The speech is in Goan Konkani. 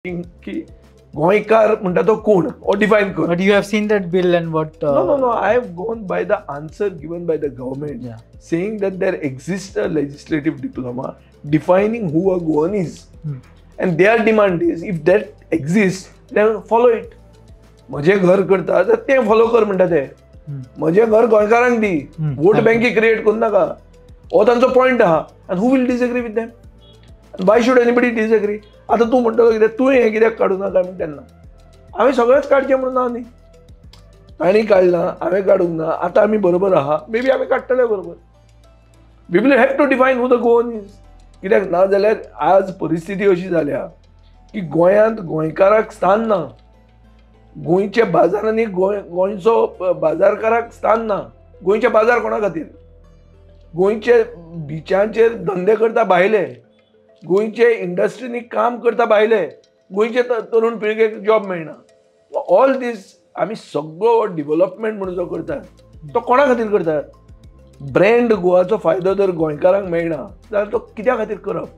की गोंयकार म्हणटा तो कोण हो डिफायन कर. But you have seen that bill and what? No. I have gone by the answer given by the government, saying that there exists a legislative diploma defining who a Goan is. And their demand is, if that exists, then follow it. म्हजें घर करता तर तें फॉलो कर म्हणटा ते. म्हजें घर गोंयकारांक दी, वोट बँकी क्रिएट करूं नाका, हो तांचो पॉयंट आहा. आनी who will disagree with them? Why should anybody disagree? आतां तूं म्हणटलो कितें, तुवें हें कित्याक काडूं ना काय म्हण, तेन्ना हांवें सगळेंच काडचें म्हणून ना न्ही. तांणी काडलां, हांवें काडूंक ना. आतां आमी बरोबर आहा, मे बी आमी काडटले बरोबर. We will have to define who the Goan is. कित्याक ना जाल्यार आज परिस्थिती अशी जाल्या की गोंयांत गोंयकाराक स्थान ना, गोंयच्या बाजारांनी गोंयचो बाजारकाराक स्थान ना. गोंयचे बाजार कोणा खातीर? गोंयचे बिचांचेर धंदे करता भायले, गोंयचे इंडस्ट्रींनी काम करता भायले, गोंयचे तरुण पिळगेक जॉब मेळना. ऑल दीस आमी सगळो डिवलपमेंट म्हणून जो करतात तो कोणा खातीर करतात? ब्रँड गोवाचो फायदो जर गोंयकारांक मेळना जाल्यार तो कित्या खातीर करप?